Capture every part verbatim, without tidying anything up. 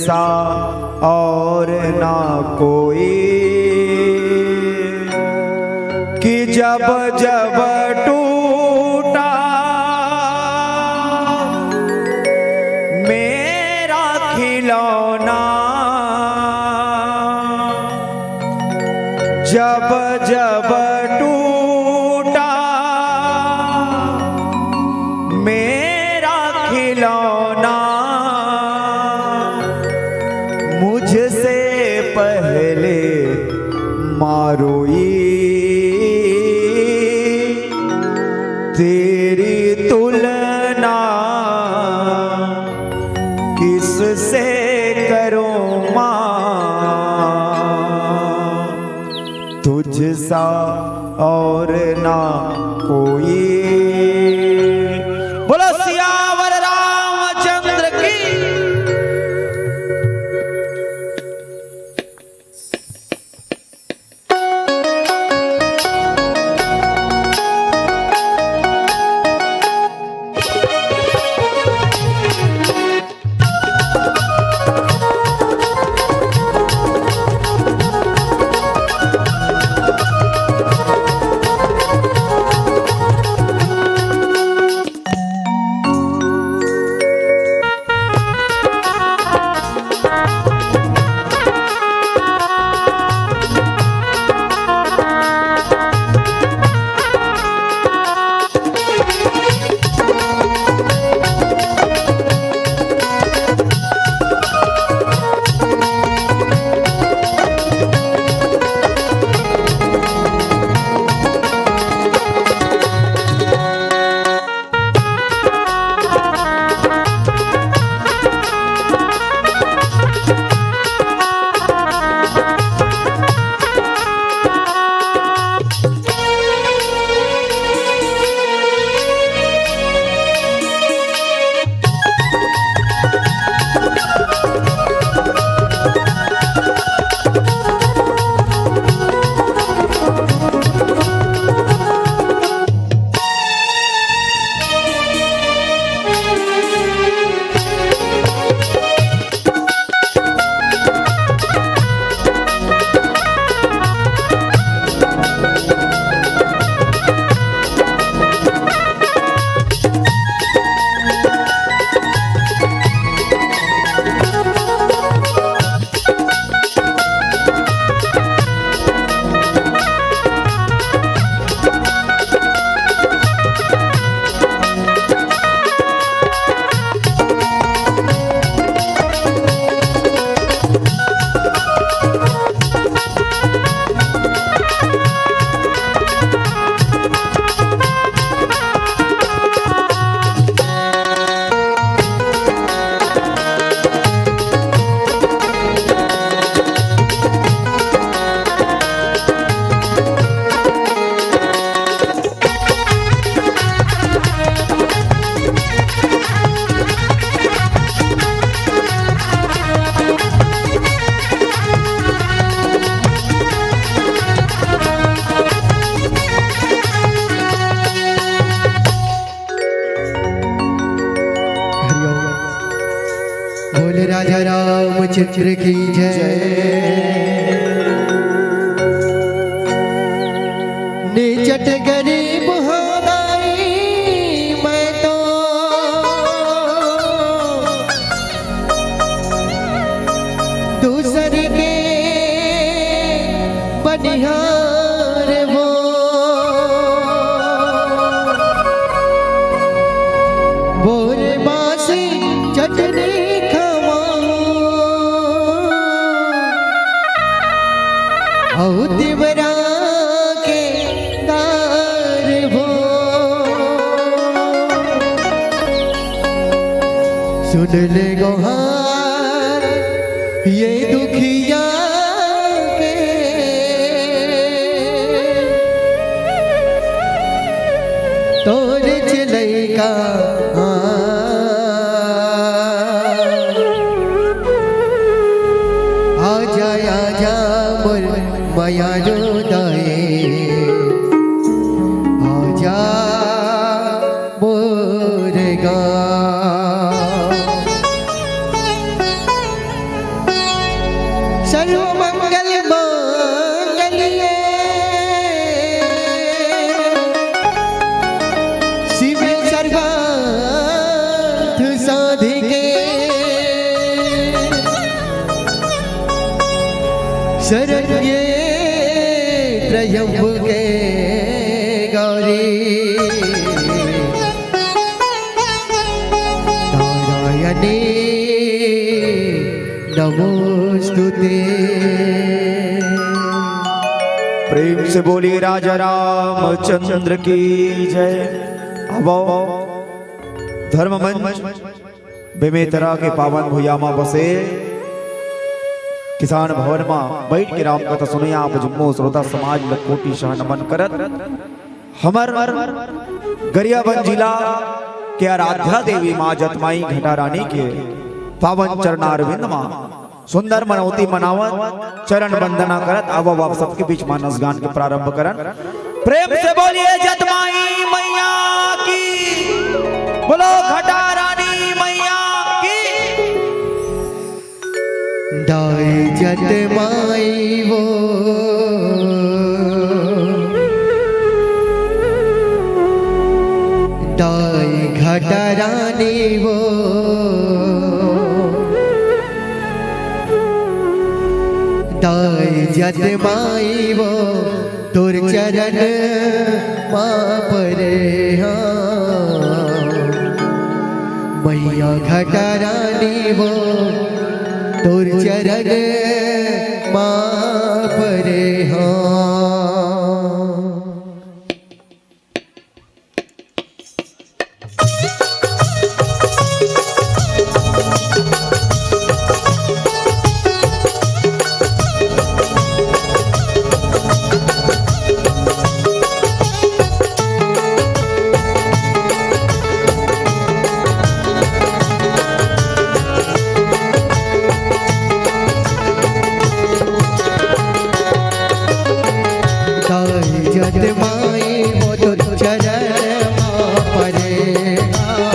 सा और ना कोई, कि जब जब टूटा मेरा खिलौना, जब जब टूटा मेरा खिलौना, मुझसे पहले माँ रोई। तेरी तुलना किससे करूँ माँ, तुझ सा और ना कोई। बोलो सियावर रामचंद्र की। हरिओम। बोल राजा रामचंद्र की जय। निचट गरीब हो दाई मैं तो, दूसर के बनिहार वो। बोर बासी चटनी खवाऊं, अउ तिवरा के दार वो। सुन ले गोहार ये दुखिया के, तोर चिलई का आजा, आजा मोर मयारू दाई, आजा मोर गाँव। शरण्ये त्र्यम्बके गौरी नारायणी नमोस्तुते। प्रेम से बोलिए राजा रामचंद्र की जय। अब धर्म मंच बेमेतरा के पावन भुइयां म बसे किसान भवन म बइठ के राम कथा सुने आप जम्मो श्रोता समाज ल कोटि शह नमन करत, हमर गरियाबंद जिला के आराध्या देवी माँ जतमाई घटा रानी के पावन चरणारविंद म सुंदर मनौती मनावत, चरण वंदना करत, आवव आप सबके बीच मानस गान के प्रारंभ करन। प्रेम से बोलिए जतमाई मैया की, बोलो घटा रानी मैया की। दाई जतमाई वो, दाई घटा रानी वो, दाई जतमाई वो, तोर चरण मा परे हाँ। मैया घटा रानी वो, तोर चरण मा परे हाँ। दाई जतमाई वो तोर चरण मा परे हाँ।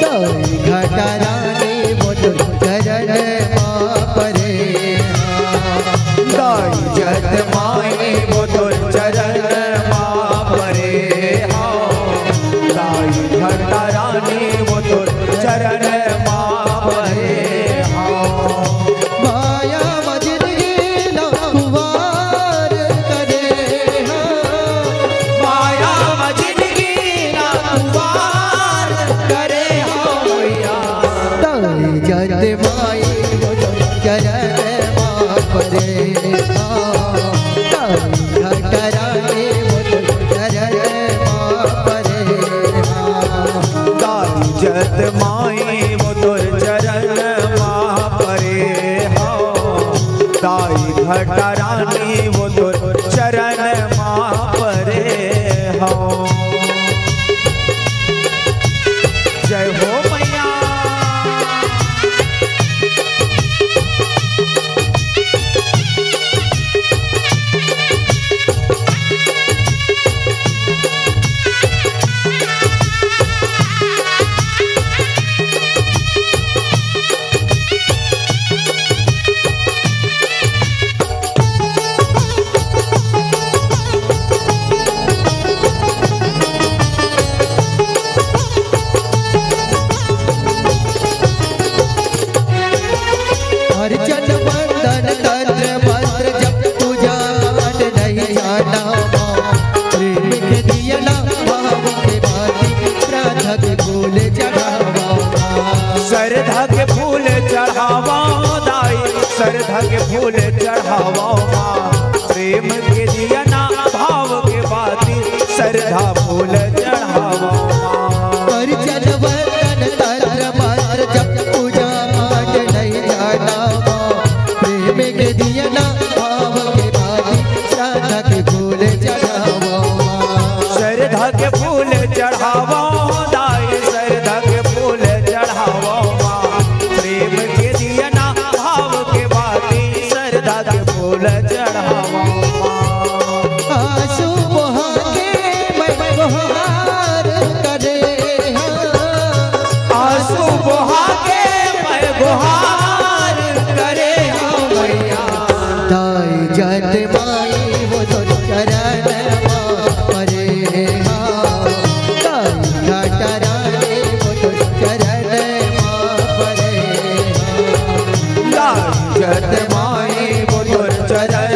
दाई घटा रानी वो तोर चरण मा परे हाँ। दाई जतमाई वो तोर चरण मा परे हाँ। दाई घटा रानी वो तोर चरण मा परे हाँ। माया म जिनगी ला खुवार करे हाँ। माया म जिनगी ला खुवार करे हाँ मैया। दाई जतमाई वो तोर चरण मा परे हाँ। दाई घटा रानी वो तोर चरण मा परे हाँ। दाई जतमाई वो तोर चरण मा परे हाँ। दाई घटा रानी वो तोर चरण मा परे हाँ। जय हो मैया। अर्चन वंदन तंत्र मंत्र जप पूजा पाठ नहीं जाना माँ। प्रेम के दिया ना भाव के बाती श्रद्धा के फूल चढ़ावा माँ। श्रद्धा के फूल चढ़ावा दाई, श्रद्धा के फूल चढ़ावा माँ। प्रेम के दिया ना भाव के बाती श्रद्धा फूल चढ़ावा माँ। अर्चन वंदन तंत्र मंत्र जप पूजा पाठ नहीं जाना माँ। प्रेम के दिया ना भाव के बाती श्रद्धा के फूल चढ़ावा माँ। श्रद्धा के फूल चढ़ावा दाई, श्रद्धा के फूल चढ़ावा माँ। प्रेम के दिया ना भाव के बाती श्रद्धा के फूल चढ़ावा माँ। आंसू बहा के मैं गुहार करे हाँ। आंसू बहा के मैं गुहार करे हाँ मैया। दाई जतमाई वो तोर चरण मा परे हाँ। दाई घटा रानी वो तोर चरण मा परे हाँ। दाई जतमाई वो तोर चरण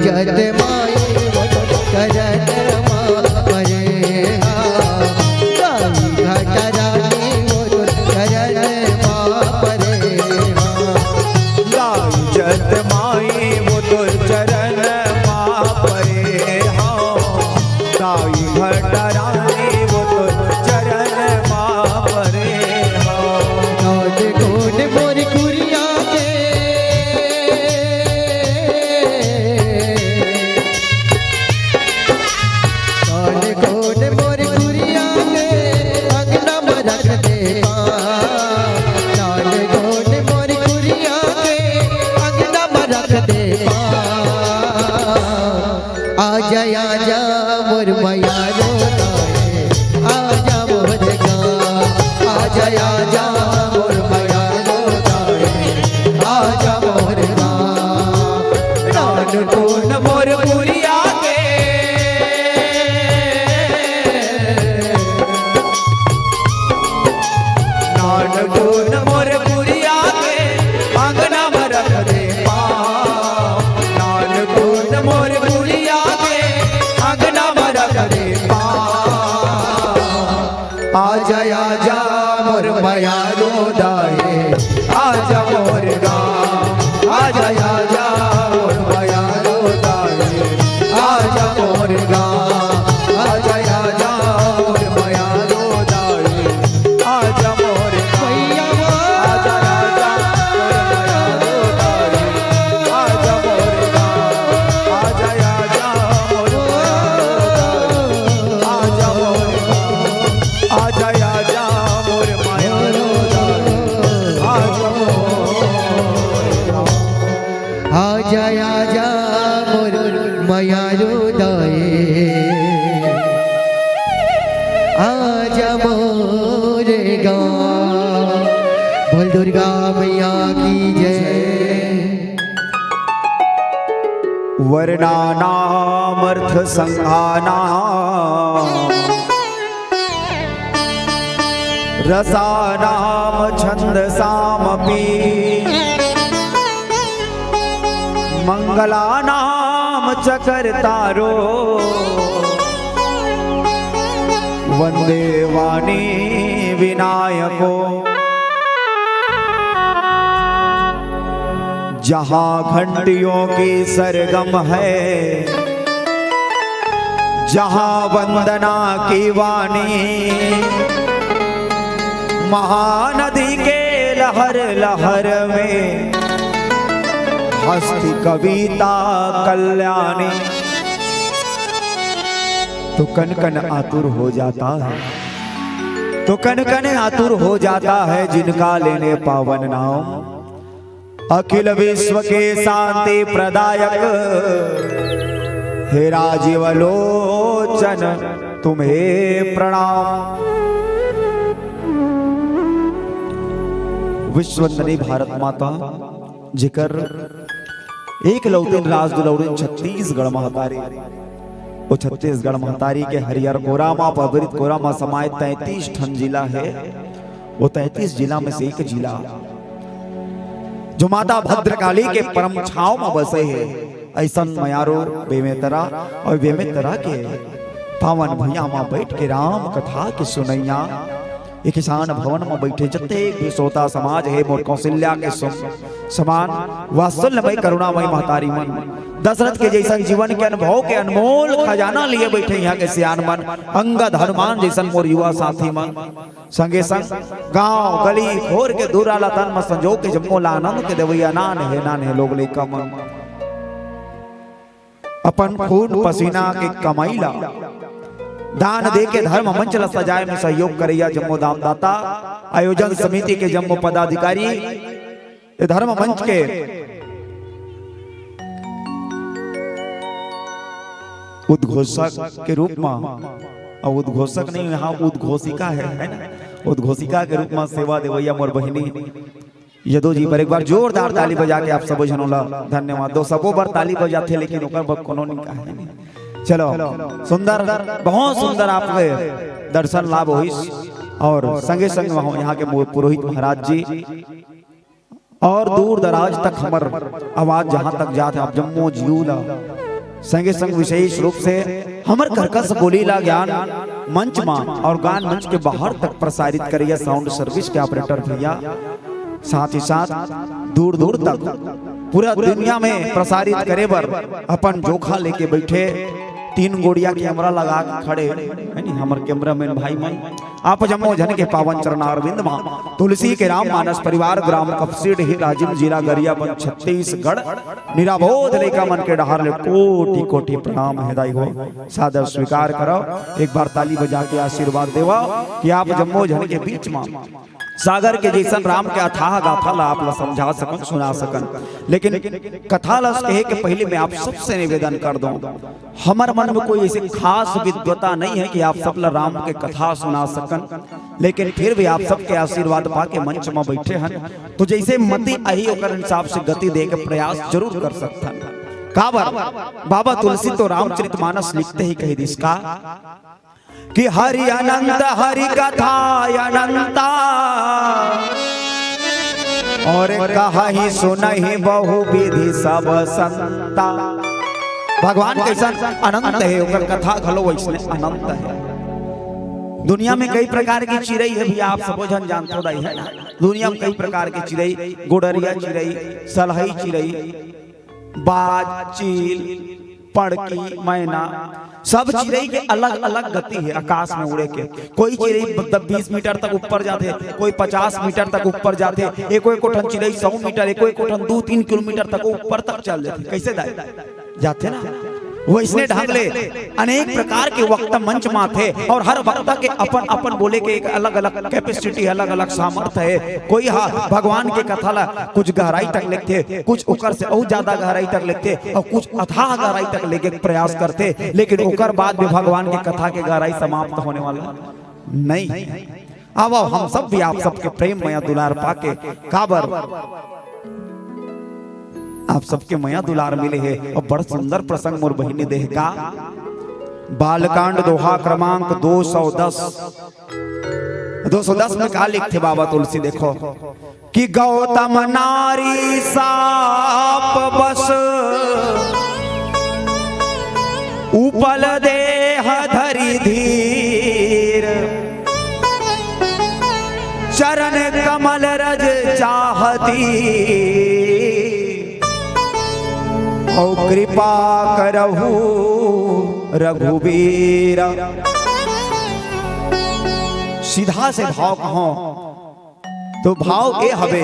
जत माई वो तो चरण मा परे हा, गाई घाटा रानी वो तो चरण मा परे हा। गाई जत माई वो तो चरण मा परे हा, गाई घाटा रानी वो तो चरण मा परे हा। कौन कौन मोर कुरिया के, कौन कौन मोर कुरिया के अंगना में रख दे पाँव। कौन कौन मोर कुरिया के अंगना में रख दे पाँव। आजा आजा मोर मयारो दाए, आजा मोर गाँव। आजा आजा मोर मयारो दाए, आजा मोर गाँव। नानपुर मोर पुरिया के, नानपुर मोर पुरिया के अंगना में रख दे पाँव। नानपुर मोर पुरिया के अंगना में रख दे पाँव। आजा आजा मोर मयारो दाए, आजा मोर गाँव। आजा आजा मोर मयारो दाए, आजा मोर गाँव। आजा आजा मोर मयारो दाए, आजा मोर गाँव। आजा आजा मोर मयारो दाए, आजा मोर गाँव। आजा आजा मोर मयारो दाए, आजा मोर गाँव। आजा आजा मोर मयारो दाए, आजा मोर गाँव। आजा आजा मोर मयारो दाए, आजा मोर गाँव। बोल दुर्गा मैया की जय। वर्णानामर्थसङ्घानां रसानां छन्दसामपि मङ्गलानां च कर्तारो वन्दे वाणी विनायको। जहाँ घंटियों की सरगम है, जहाँ वंदना की वाणी, महानदी के लहर लहर में हँसती कविता कल्याणी। तो कन कन आतुर हो जाता है, तो कन कन आतुर हो जाता है जिनका लेने पावन नाम। अखिल विश्व के शांति प्रदायक हे राजीव लोचन, तुम्हें प्रणाम। विश्ववंदनी भारत माता, जेकर एक लौटिन राज दुलौटिन छत्तीसगढ़ महतारी। वो छत्तीसगढ़ महतारी के हरियर कोरा मा, पबरित कोरा मा समाये तैंतीस ठन जिला हे। वो तैंतीस जिला में से एक जिला, जो माता भद्रकाली के परम छांव मा बसे हे, अइसन मयारो बेमेतरा अउ बेमेतरा के पावन भुइयां मा बइठ के राम कथा के सुनइया, ए किसान भवन म बइठे जतेक भी श्रोता समाज हे, मोर कौशल्या के सम-, समान वात्सल्यमय करुणामय महतारी मन, दशरथ के जइसन जीवन के अनुभव के अनमोल खजाना लिए बइठे इहाँ के सियान मन, अंगद हनुमान जइसन मोर युवा साथी मन, संगे संग गांव गली खोर के दूरा लतन म संजो के जम्मो ला आनंद के देवइया नान हे, नान हे लोग लइका मन। अपन खून पसीना के कमाई ला दान दे के धर्म मंच ला सजाए में सहयोग करइया जम्मो दानदाता, आयोजन समिति के जम्मो पदाधिकारी, ए धर्म मंच के उद्घोषक के रूप में, अउ उद्घोषक नहीं, यहाँ उद्घोषिका है, है ना? उद्घोषिका के रूप में सेवा देवइया मोर बहिनी यदु जी बर एक बार जोरदार ताली बजा के आप सबो झनो ला धन्यवाद दो। सबो बर ताली बजाथे, लेकिन ओकर बर कोनो नहीं कहे। चलो, सुंदर, बहुत सुंदर आपके दर्शन लाभ होइस। और संगे संग वहाँ, यहाँ के मु-, पुरोहित महाराज जी और दूर दराज तक हमर आवाज जहाँ तक जात हे, आप जम्मो जीव ला संगे संग विशेष रूप से हमर कर्कश बोली ला ज्ञान मंच मा और ज्ञान मंच के बाहर तक प्रसारित करइया साउंड सर्विस के ऑपरेटर भैया, साथ ही साथ दूर दूर तक पूरा दुनिया में प्रसारित करे बर अपन जोखा लेके बैठे, तीन गोड़िया कैमरा लगा के खड़े है नी हमर कैमरामैन भाई मन। आप जम्मो झन के पावन चरणारविंद मा तुलसी के राम मानस परिवार, ग्राम कपसीडीह, राजिम, जिला गरियाबंद, छत्तीसगढ़, निराबोध लइका मन के डहार ले कोटि कोटि प्रणाम हे दाई हो। सादर स्वीकार करव, एक बार ताली बजा के आशीर्वाद देवव कि आप जम्मो झन के बीच मा सागर के जइसन राम के अथाह गाथा ला आप ला समझा सकन, सुना सकन। लेकिन कथा ला कहे के पहिली मैं आप सबसे निवेदन कर दों, हमर मन में कोई ऐसे खास विद्वता नहीं है कि आप सब ला राम के कथा सुना सकन, लेकिन फिर भी आप सबके आशीर्वाद पाके मंच में बैठे हन, तो जइसे मति आही ओकर हिसाब से गति दे के प्रयास जरूर कर सकथन। काबर बाबा तुलसी तो रामचरितमानस लिखते ही कहि दिस का कि हरि अनंत हरि कथा अनंता, और कहहि सुनहि बहु विधि सब संता। भगवान कइसन अनंत हे, ओकर कथा घलो वइसने अनंत हे। दुनिया में कई प्रकार के चिरई हे भैया, आप सबो झन जानथो दाई, है ना? दुनिया में कई प्रकार के चिरई, गोड़रिया चिरई, सलहई चिरई, बाज, चील, पड़की, मैना, सब चिरई के अलग-अलग गति हे आकाश में उड़े के। कोई चिरई ब-, बीस मीटर तक ऊपर जाथे, कोई पचास मीटर तक ऊपर जाथे, एको-एको ठन चिरई सौ मीटर, एको-एको ठन दू तीन किलोमीटर तक ऊपर तक चल जाथे। कइसे दाई? जाथे ना। वइसने ढंग ले अनेक प्रकार के वक्ता मंच मा आथे और हर वक्ता के अपन-अपन बोले के एक अलग-अलग capacity, अलग-अलग सामर्थ्य हे। कोई हा भगवान के कथा ला कुछ गहराई तक लेथे, कुछ ओकर से अउ ज्यादा गहराई तक लेथे और कुछ अथाह गहराई तक लेके प्रयास करथे, लेकिन ओकर बाद भी भगवान के कथा के गहराई समाप्त होने वाला नहीं। आवव, हम सब भी आप सबके प्रेम मया दुलार पाके, काबर आप सबके मया दुलार मिले हे। अउ बड़ सुंदर प्रसंग मोर बहिनी देहे का, बालकांड दोहा क्रमांक दो सौ दस, दो सौ दस में का लिखथे बाबा तुलसी, देखो कि गौतम नारी साप बस उपल देह धरि धीर, चरण कमल रज चाहती, अउ कृपा करहु रघुबीर। सीधा से भाव कहूं तो भाव ए हवे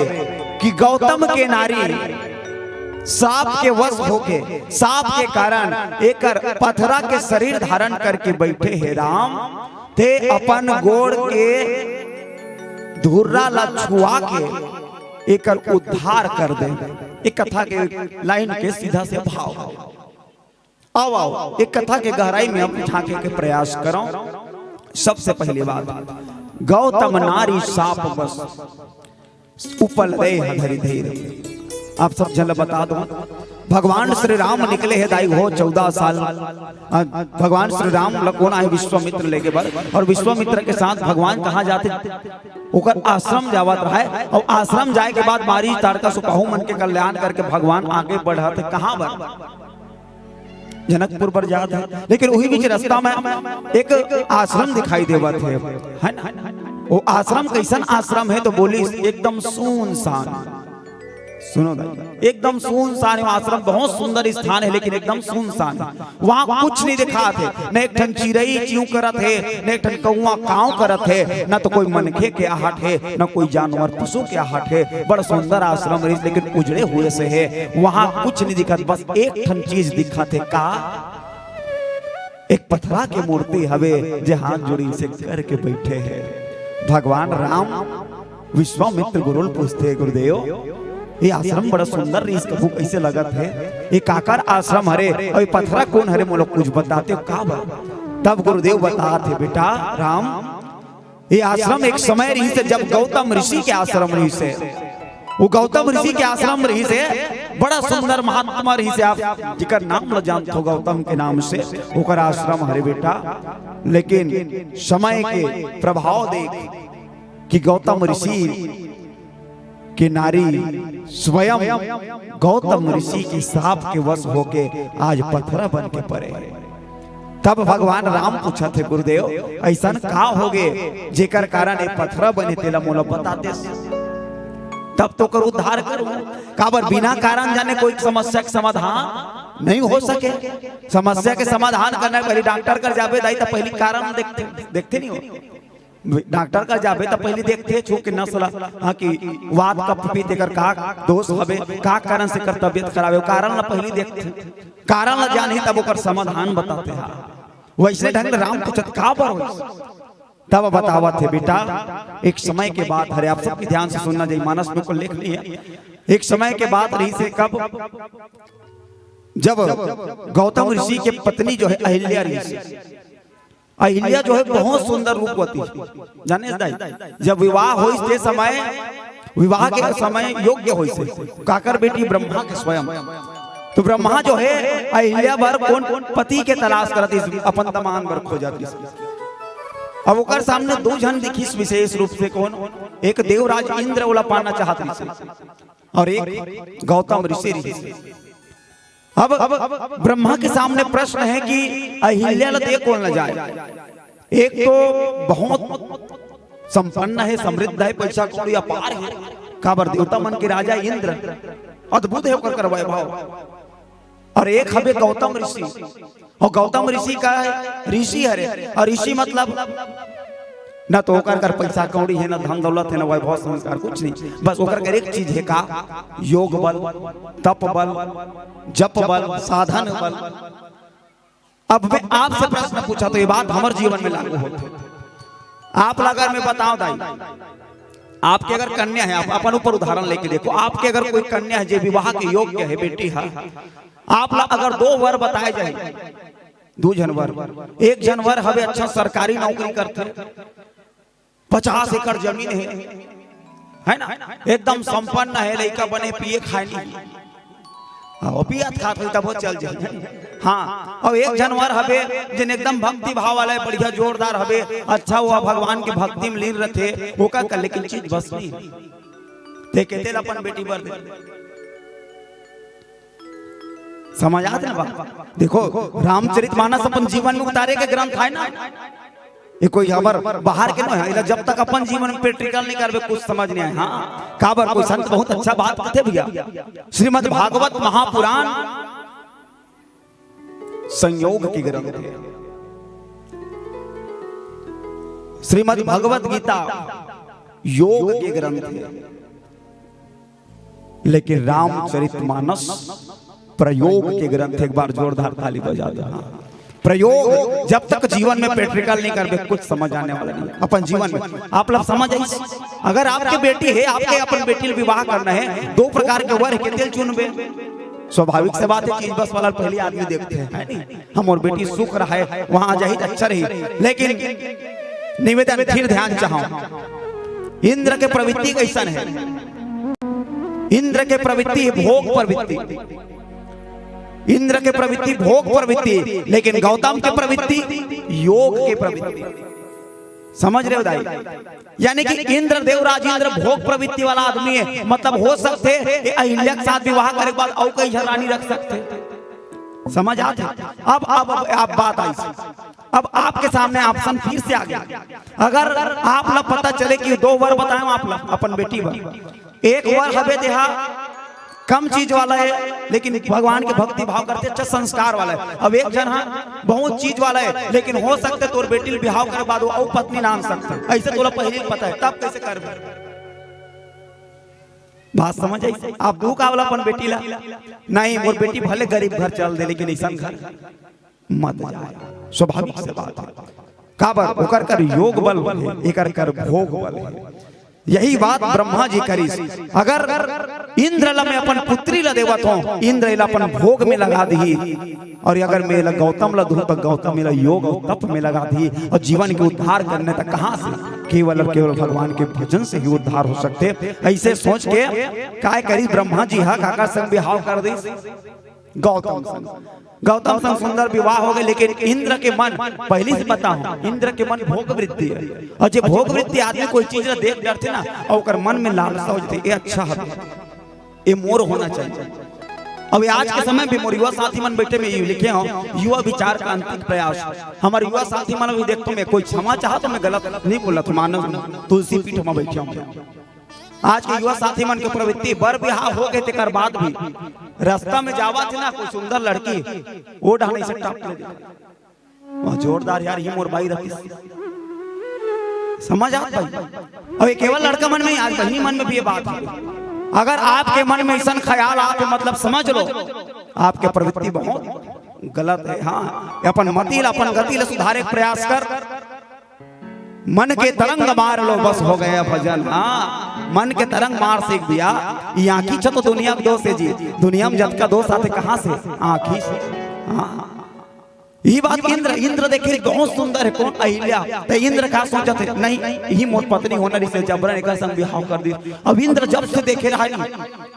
कि गौतम के नारी साप के वश होके, साप के कारण एकर पथरा के शरीर धारण करके बैठे हे राम, ते अपन गोड़ के धुर्रा ला छुआ के एकर उद्धार कर दे। एक कथा के लाइन के सीधा से भाव। आओ, आओ, एक कथा के गहराई में हम झांके के प्रयास करो। सबसे पहली बात, गौतम नारी साप बस, उपल देह धरि धीर। आप सब झन ल बता दो, भगवान श्री राम निकले हे दाई हो चौदह साल। अ, भगवान श्री राम ल कोन आहे विश्वामित्र लेगे बर, और विश्वामित्र के साथ भगवान कहाँ जाथे? ओकर आश्रम जावत रहे, और आश्रम जाए के बाद मारीच ताड़का सुबाहु मन के कल्याण करके भगवान आगे बढ़त हे। कहाँ बर? जनकपुर बर जात हे, लेकिन उही बीच रास्ता में एक आश्रम दिखाई देवत हे, है ना? वो आश्रम कइसन आश्रम हे तो बोलिस, एकदम सुनसान। सुनो दाई, एकदम सुनसान हे आश्रम, बहुत सुंदर स्थान हे, लेकिन एकदम सुनसान हे। वहाँ कुछ नहीं दिखात हे, न एक ठन चिरई चिंव करत हे, न एक ठन कौआ कांव करत हे, न तो कोई मनखे के आहट हे, न कोई जानवर पशु के आहट हे। बड़ सुंदर आश्रम रहिस, लेकिन उजड़े हुए से हे, वहाँ कुछ नहीं दिखत, बस एक ठन चीज दिखत हे। का? एक पथरा के मूर्ति हवे, जे हाथ जोड़ी से करके बैठे हे। भगवान राम विश्वामित्र गुरु ल पूछथे, "गुरुदेव, ये आश्रम बड़ा सुंदर रहिस, कभू कइसे लगत हे? ये काकर आश्रम हरे अउ ये पथरा कोन हरे, मोला कुछ बताते का बर?" तब गुरुदेव बतात हे, "बेटा राम, ये आश्रम एक समय रहिस हे, जब गौतम ऋषि के आश्रम रहिस हे। वो गौतम ऋषि के आश्रम रहिस हे, बड़ा सुंदर महात्मा रहिस हे, आप जेकर नाम ल जानथो गौतम के नाम से, ओकर आश्रम हरे बेटा। लेकिन समय के प्रभाव देख कि गौतम ऋषि कि नारी स्वयं गौतम ऋषि के शाप के वश होके आज पथरा बन के परे। तब भगवान राम पूछत हे, गुरुदेव, अइसन का होगे जेकर कारण ये पथरा बने, तेला मोला बता देस, तब तो ओकर उद्धार करूं। काबर बिना कारण जाने कोई समस्या के समाधान नहीं हो सके। समस्या के समाधान करना हे, पहली डॉक्टर कर जाबे दाई, त पहली कारण देखथे, देखथे नहीं हो। डॉक्टर कर जाबे त पहली देखथे छू के नस ला, हाँ, कि वात कफ पित्त एकर का दोष हवे, का कारण से एकर तबियत खराब हे, कारण ला पहली देखथे। कारण ला जानही तब ओकर समाधान बताथे। हाँ, वइसने ढंग ले राम पूछत काबर होइस? तब बतावत हे, बेटा, एक समय के बात हरे, आप सबके ध्यान से सुनना चाहिए, मानस में को लेख नहीं है। एक समय के बात रहिस हे, कब, जब गौतम ऋषि के पत्नी जो हे अहिल्या रहिस हे। अहिल्या जो हे बहुत सुंदर रूपवती, जाने दाई, जब विवाह होइस ते समय, विवाह के समय योग्य होइस हे, काकर बेटी? ब्रह्मा के स्वयं। तो ब्रह्मा जो हे अहिल्या बर कोन पति के तलाश करत रहिस, अपन दमांद बर खोजत रहिस। अब ओकर सामने दू झन दिखिस विशेष रूप से, कोन? एक देवराज इंद्र ओला पाना चाहत रहिस हे, और एक गौतम ऋषि रहिस हे। अब ब्रह्मा के सामने प्रश्न हे कि अहिल्या ला दे कोन ला जाए? एक तो बहुत संपन्न हे, समृद्ध हे, पैसा कौड़ी अपार हे, काबर देवता मन के राजा इंद्र, अद्भुत हे ओकर कर वैभव। और एक हवे गौतम ऋषि, और गौतम ऋषि का हे? ऋषि हरे, और ऋषि मतलब न तो ओकर कर पैसा कौड़ी हे, न धन दौलत हे, न वैभव संस्कार, कुछ नहीं। बस ओकर कर एक चीज हे का? योग बल, तप बल, जप बल, साधन बल। अब मैं आपसे प्रश्न पूछा तो ये बात हमर जीवन में लागू होथे। आप ला अगर मैं बताओं दाई, आपके अगर कन्या हे, आप अपन ऊपर उदाहरण लेके देखो, आपके अगर कोई कन्या हे जे विवाह के योग्य हे, बेटी हे, आप ला अगर दो वर बताए जाए, दू झन वर, एक झन वर हवे अच्छा सरकारी नौकरी करथे, पचास एकड़ जमीन हे, है ना, एकदम संपन्न हे, लइका बने पिए खाए नहीं, हाँ, वो पियत खात होही तब वो चल जाही। हाँ, और एक झन वर हवे जेन एकदम भक्ति भाव वाला हे, बढ़िया जोरदार हवे, अच्छा वो भगवान के भक्ति में लीन रथे, ओकर कर लेकिन चीज बस नहीं हे। ते के तेला अपन बेटी बर दे। समझ आत ना बात? देखो, रामचरितमानस अपन जीवन में उतारे के ग्रंथ हे ना। ये कोई हमर बाहर के नहीं हे, एला जब तक अपन जीवन में practical नहीं करबे, कुछ समझ नहीं आए। हाँ, काबर कोई संत बहुत अच्छा बात कहथे भैया, श्रीमद् भागवत महापुराण संयोग के ग्रंथ हे, श्रीमद् भगवत गीता योग के ग्रंथ हे, लेकिन रामचरितमानस प्रयोग के ग्रंथ। एक बार जोरदार ताली बजा दो। हाँ। प्रयोग जब तक जीवन में practical नहीं करबे, कुछ समझ आने वाला नहीं हे अपन जीवन में। आप लोग समझ आइस, अगर आपके बेटी हे, आपके अपन बेटी ले विवाह करना हे, दो प्रकार के वर के तेला चुनबे, स्वाभाविक से बात हे, चीज बस वाला पहली आदमी देखथे, है नहीं? हमर बेटी सुख रहे, वहां जाही त अच्छा रही। लेकिन निवेदन, फिर ध्यान चाहूं, इंद्र के प्रवृत्ति कइसन हे? इंद्र के प्रवृत्ति हे भोग प्रवृत्ति, इंद्र के प्रवृत्ति भोग प्रवृत्ति, लेकिन गौतम के प्रवृत्ति योग के प्रवृत्ति। समझ रहे हो दाई? यानी कि इंद्र, देवराज इंद्र भोग प्रवृत्ति वाला आदमी हे, मतलब हो सकथे ये अहिल्या के साथ विवाह करे के बाद अउ कई झन रानी रख सकथे। समझ आत हे? अब, अब, अब आप बात आइस, अब आपके सामने option फिर से आ गया। अगर आप ला पता चले कि दो वर बताएंव आप ला अपन बेटी बर, एक वर हवे तेहा कम चीज वाला हे, लेकिन भगवान के भक्ति भाव करथे, अच्छा संस्कार वाला हे। अब एक झन हा बहुत चीज वाला हे, लेकिन हो सकथे तोर बेटी ले बिहाव करे बाद वो अउ पत्नी लान सकथे, अइसे तोला पहली पता हे, तब कइसे करबे? बात समझ आइस? आप दू का वाला अपन बेटी ला, नहीं, मोर बेटी भले गरीब घर चल दे, लेकिन अइसन घर मत जाए, स्वाभाविक से बात हे। काबर? ओकर कर योग बल हे, एकर कर भोग बल हे। यही बात ब्रह्मा जी करिस। अगर इंद्र ला मैं अपन पुत्री ला देवत हों, इंद्र एला अपन भोग में लगा दिही, और अगर मैं एला गौतम ला दूं, तो गौतम एला योग और तप में लगा दिही, और जीवन के उद्धार करने तक कहां से? केवल और केवल भगवान के भजन से ही उद्धार हो सकथे। अइसे सोच के काय करिस ब्रह्मा जी हा, काकर संग बिहाव कर दिस? गौतम संग, गौतम संग सुंदर विवाह हो गए, लेकिन इंद्र के मन, पहली से बताहूं, इंद्र के मन भोग वृत्ति हे। अउ जे भोग वृत्ति आदमी कोई चीज ला देख डरथे ना, अउ ओकर मन में लालसा हो जाथे, "ये अच्छा हे, ये मोर होना चाहिए।" अब आज के समय में मोर युवा साथी मन बैठे में ये लिखे हों, युवा विचार का अंतिम प्रयास। हमर युवा साथी मन भी देखथों मैं, कोई क्षमा चाहत हों, मैं गलत नहीं बोलत हों, मानव तुलसी पीठ में बैठे हों। आज के युवा साथी मन के प्रवृत्ति, बर बिहाव हो गए तेकर बाद भी रास्ता में जावत हे ना कोई सुंदर लड़की, वो डहन से टप ले दे। वाह, जोरदार यार, ये मोर बाई रहती। समझ आत भाई? अउ ये केवल लड़का मन में ही, आज बहिनी मन में भी ये बात हे। अगर आपके मन में ऐसन ख्याल आत हे, मतलब समझ लो, आपके प्रवृत्ति बहुत गलत हे। हाँ, अपन मति ला, अपन गति ला सुधारे के प्रयास कर। मन के तरंग मार लो, बस हो गया भजन। हाँ, मन के तरंग मार सीख दिया। ये आँखी च तो दुनिया के दोष हे जी, दुनिया में जतका दोष आथे कहाँ से? आँखी से। हाँ, ये बात इंद्र, इंद्र देखे बहुत सुंदर हे, कौन? अहिल्या। त इंद्र का सोचत हे, नहीं, ये मोर पत्नी होना रहिसे, जबरन एकर संग बिहाव कर दिस। अब इंद्र जब से देखे रहा,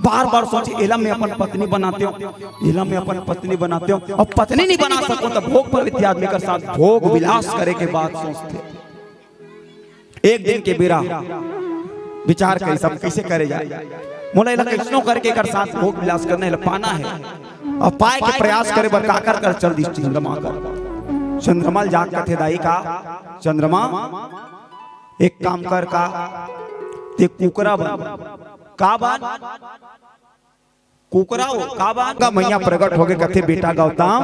बार बार सोचे, एला मैं अपन पत्नी बनाते हों, एला मैं अपन पत्नी बनाते हों। अब पत्नी नहीं बना सकों त भोग प्रवृत्ति आदमी कर साथ भोग विलास करे के बात सोचथे। एक दिन के बेरा विचार करिस, अब कैसे करे जाए, मोला एला कैसनो करके एकर साथ भोग विलास करना हे, एला पाना हे। अब पाए के प्रयास करे बर काकर कर चल दिस? चंद्रमा कर। चंद्रमा ल जाके कथे, दाई का चंद्रमा, एक काम कर, का ते कुकरा बन। का बन? कुकरा हो, का बन? का मैया प्रकट होके कथे, बेटा गौतम,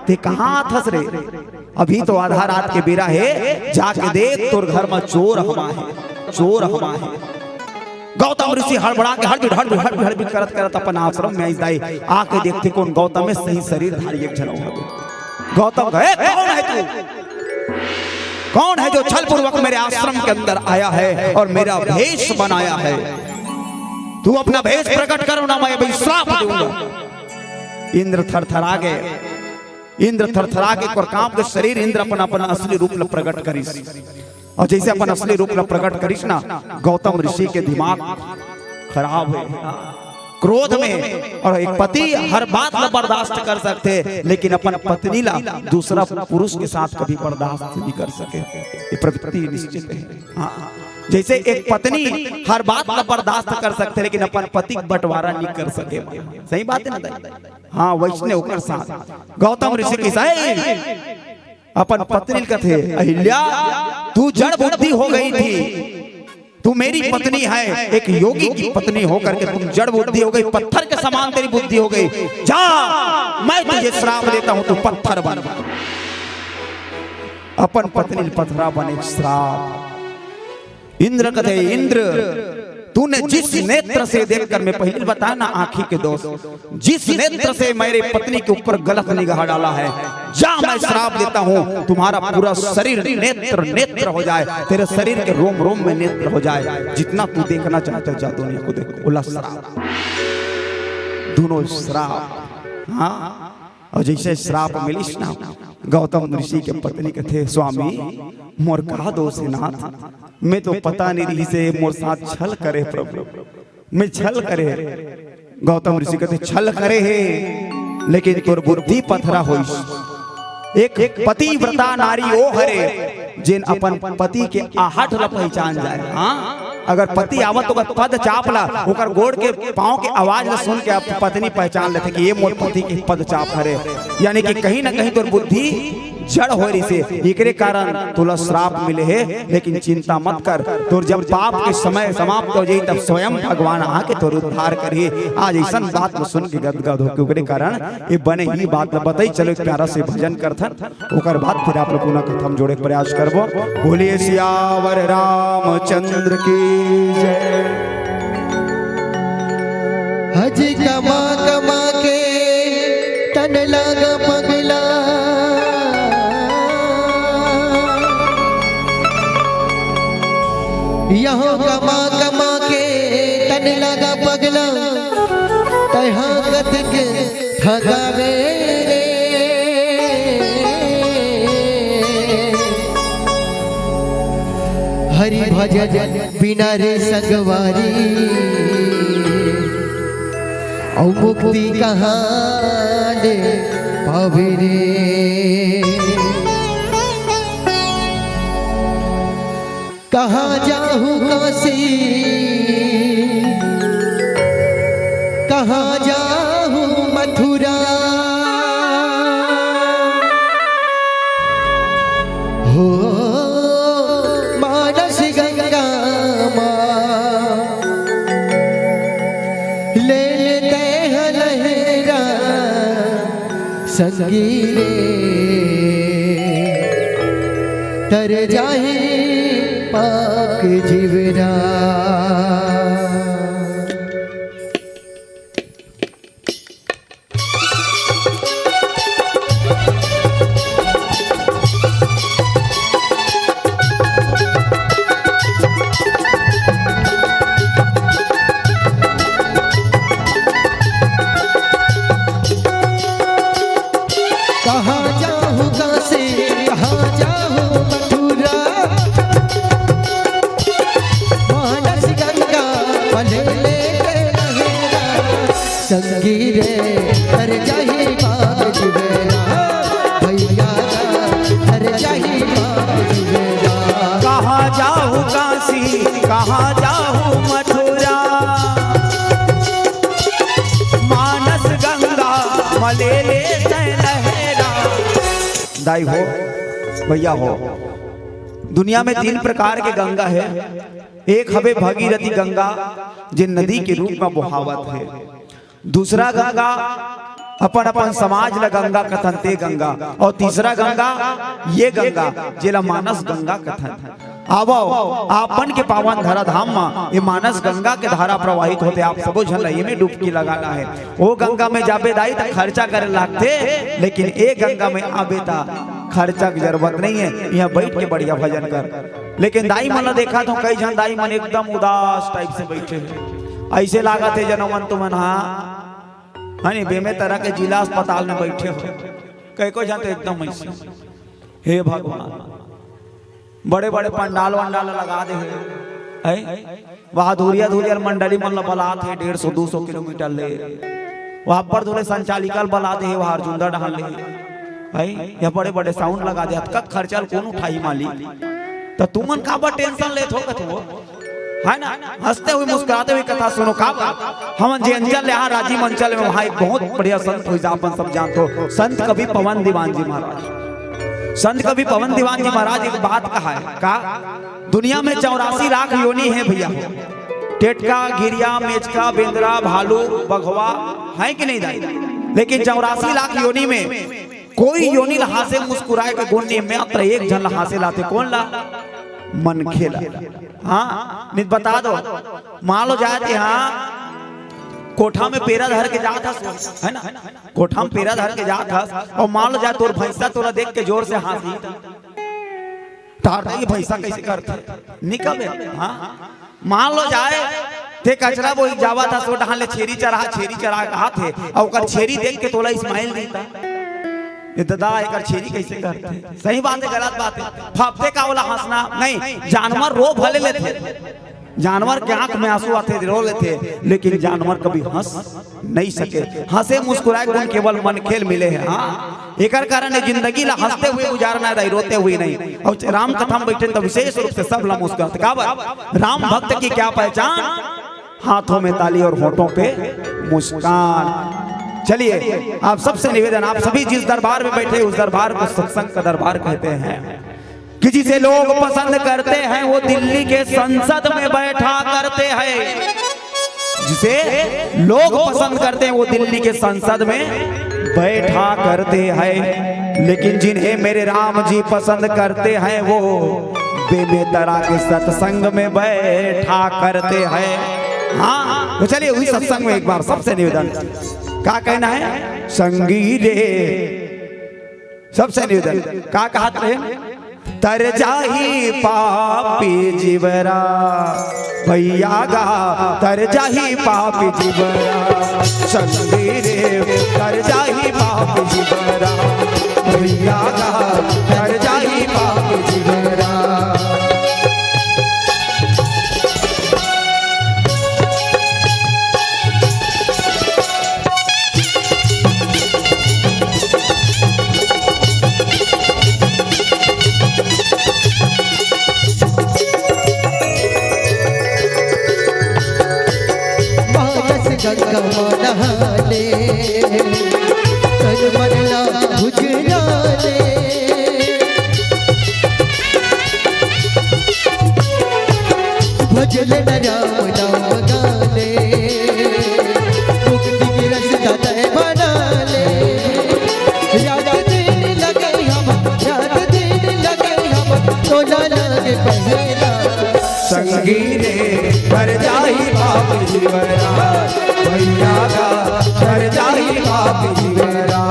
ते कहाँ आथस रे? अभी तो आधा रात के बेरा हे, जाके देख तोर घर में चोर हमा हे, चोर हमा हे। गौतम ऋषि हड़बड़ा के हड़बिड़, हड़बिड़, हड़बिड़, हड़बिड़ करत, करत अपन आश्रम में आइस दाई। आके देखथे कौन? गौतम हे सही शरीर धारी एक झन हो। गौतम कहे, "ए, कौन है तू? कौन है जो छलपूर्वक मेरे आश्रम के अंदर आया है और मेरा भेष बनाया है? तू अपना भेष प्रकट करो ना, मैं अभी श्राप दूंगा।" इंद्र थरथरा गए। इंद्र थरथरा के, ओकर कांप के शरीर, इंद्र अपन, अपन असली रूप ल प्रकट करिस। अउ जइसे अपन असली रूप ल प्रकट करिस ना, गौतम ऋषि के दिमाग खराब हे, क्रोध में। अउ एक पति हर बात ल बर्दाश्त कर सकथे, लेकिन अपन पत्नी ला दूसरा पुरुष के साथ कभी बर्दाश्त नहीं कर सके। ये प्रवृत्ति निश्चित हे। हाँ, जइसे एक पत्नी हर बात ल बर्दाश्त कर सकथे, लेकिन अपन पति के बंटवारा नहीं कर सके। सही बात हे ना दाई? हाँ, वइसने ओकर साथ गौतम ऋषि के साथ अपन पत्नी ल कथे, "अहिल्या, तू जड़ बुद्धि हो गई थी, तू मेरी पत्नी है, एक योगी की पत्नी होकर के तुम जड़ बुद्धि हो गई, पत्थर के समान तेरी बुद्धि हो गई। जा, मैं तुझे श्राप देता हूं, तू पत्थर बन।" अपन पत्नी ल पत्थरा बने श्राप। इंद्र कथे, "इंद्र, तूने जिस नेत्र से देखकर," मैं पहले बताया ना, आंखी के दोष, "जिस नेत्र से मेरे पत्नी के ऊपर गलत निगाह डाला है, जा, मैं श्राप देता हूं, तुम्हारा पूरा शरीर नेत्र नेत्र हो जाए, तेरे शरीर के रोम रोम में नेत्र हो जाए, जितना तू देखना चाहता है, जा दुनिया को देख।" बोला श्राप, दोनों श्राप। हाँ, अउ जइसे श्राप मिलिस ना, गौतम ऋषि के पत्नी कथे, "स्वामी, मोर का दोष हे नाथ? मैं तो पता नहीं रहिसे, मोर साथ छल करे प्रभु, मैं छल करे।" गौतम ऋषि कथे, "छल करे हे, लेकिन तोर बुद्धि पथरा होइस। एक पतिव्रता नारी ओ हरे, जेन अपन पति के आहट ला पहचान जाए।" हाँ, अगर पति आवत ओकर पद चाप ला, ओकर गोड़ के पांव के आवाज ला सुन के आप पत्नी पहचान लेथे कि ये मोर पति के पद चाप हरे, यानी कि कहीं ना कहीं तोर बुद्धि जड़ हो रहिसे, एकरे कारण तोला श्राप मिले हे। लेकिन चिंता मत कर, तोर जब पाप के समय समाप्त हो जाई, तब स्वयं भगवान आके तोर उद्धार करही। आज अइसन बात ला सुन के गदगद होके, ओकरे कारण ये बने ही बात ला बताई। चलो, एक प्यारा से भजन करथन। ओकर बाद फिर आप लोग पुनः कथा म जोड़े के प्रयास करबो। बोलिए सियावर रामचंद्र की जय। हज कमा कमा के तन लागा पगला, यहो कमा कमा के तन लागा पगला, तैहा कतक थकावे रे। हरि भजन बिना रे संगवारी, अउ मुक्ति कहाँ ले पावे रे? कहाँ जाहूँ काशी, कहाँ जाहूँ मथुरा? हो मानस गंगा माँ, ले लेते हैं लहरा संगी रे, तर जाही पाक जीवरा। कहाँ जाहूँ काशी, कहाँ जाहूँ मथुरा, मानस गंगा मले लेके लहरा। संगी रे, तर जाही पाक जीवरा, भैया गा, तर जाही पाक जीवरा। कहाँ जाहूँ काशी, कहाँ जाहूँ मथुरा, मानस गंगा मले लेते लहरा। दाई हो, भैया हो, दुनिया में तीन प्रकार के गंगा हे। एक हवे भागीरथी गंगा, जे नदी के रूप में बोहावत हे। दूसरा गंगा अपन अपन समाज ल गंगा कथन, ते गंगा। अउ तीसरा गंगा, ये गंगा, जेला मानस गंगा कथन। आवव, आप मन के पावन धरा धाम म ये मानस गंगा के धारा प्रवाहित होथे। आप सबो झन ल एमे डुबकी लगाना हे। ओ गंगा में जाबे दाई त खर्चा करे लागथे, लेकिन ए गंगा में आबे त खर्चा के जरूरत नइ हे। इहाँ बइठ के बढ़िया भजन कर। लेकिन दाई मन ल देखत हों, कई झन दाई मन एकदम उदास type से बइठे हे। अइसे लागत हे जनो मन तुमन, हाँ, है नी, बेमेतरा के जिला अस्पताल में बइठे हो। कई को झन तो एकदम अइसे, हे भगवान, बड़े बड़े पंडाल वंडाल लगा दे हे, हैं? वहाँ दूरिया दूरिया मंडली मन ल बलात हे, डेढ़ सौ दू सौ किलोमीटर ले। वहाँ पर धुले संचालिका ल बला दे हे, वहाँ अर्जुंदा डहान ले, हैं? या बड़े बड़े sound लगा दे, अतका खर्चा ल कोन उठाही मालिक? त तुमन काबर tension लेत हो कथो? है ना? हंसते हुए मुस्कुराते हुए कथा सुनो। काबर? हमन जे अंचल ले हाँ, राजिम अंचल में, वहाँ एक बहुत बढ़िया संत होइस, अपन सब जानत हो, संत कवि पवन दीवान जी महाराज। संत कवि पवन दीवान जी महाराज एक बात कहा है, का? दुनिया में चौरासी लाख योनि हे भैया हो। टेटका, घिरिया, मेचका, बेंदरा, भालू, बघवा, है कि नहीं दाई? लेकिन चौरासी लाख योनि में कोई योनि ल हाँसे मुस्कुराए के गुन नइ हे, मात्र एक झन ल हाँसे ल आथे। कोन ला? मनखे ला। हाँ, नइ त बता दो। मान लो जाए ते, हाँ, कोठा में पेरा धर के जात हस, है ना? कोठा में पेरा धर के जात हस, अउ मान लो जाए तोर भैंसा तोला देख के जोर से हाँसही, त तार ये भैंसा कइसे करथे? नइ कबे, हाँ? मान लो जाए, ते कचरा बोही जावत हस, ओ डहान ले छेरी चरा, छेरी चरा कहत हे, अउ ओकर छेरी देख के तोला smile देही त, ए ददा, एकर छेरी कइसे करथे? सही बात हे, गलत बात हे? फापथे का ओला हाँसना? नहीं, जानवर रो भले लेथे, जानवर के आंख में आंसू आथे, रो लेथे, लेकिन जानवर कभी हंस नहीं सके। हंसे मुस्कुराए गुण केवल मनखे ल मिले हे। हाँ, एकर कारण ये जिंदगी ला हंसते हुए गुजारना हे दाई, रोते हुए नहीं। अउ राम कथा में बैठे तो विशेष रूप से सब ला मुस्कुराते। काबर? राम भक्त की क्या पहचान? हाथों में ताली और होठों पे मुस्कान। चलिए, आप सबसे निवेदन, आप सभी जिस दरबार में बैठे, उस दरबार को सत्संग का दरबार कहते हैं। कि जिसे लोग पसंद करते हैं, वो दिल्ली के संसद में बैठा करते हैं। जिसे लोग पसंद करते हैं, वो दिल्ली के संसद में बैठा करते हैं, लेकिन जिन्हें मेरे राम जी पसंद करते हैं, वो बेमेतरा के सत्संग में बैठा करते हैं। हाँ, तो चलिए, उही सत्संग में एक बार सबसे निवेदन, का कहना है? संगी रे, सबसे निवेदन, का कहत रहे? तर जाही पापी जीवरा, भैया गा, तर जाही पापी जीवरा, संगी रे, तर जाही पापी जीवरा, भैया गा, तर जाही पापी जीवरा। भैया का घर जाही बाप जीवरा।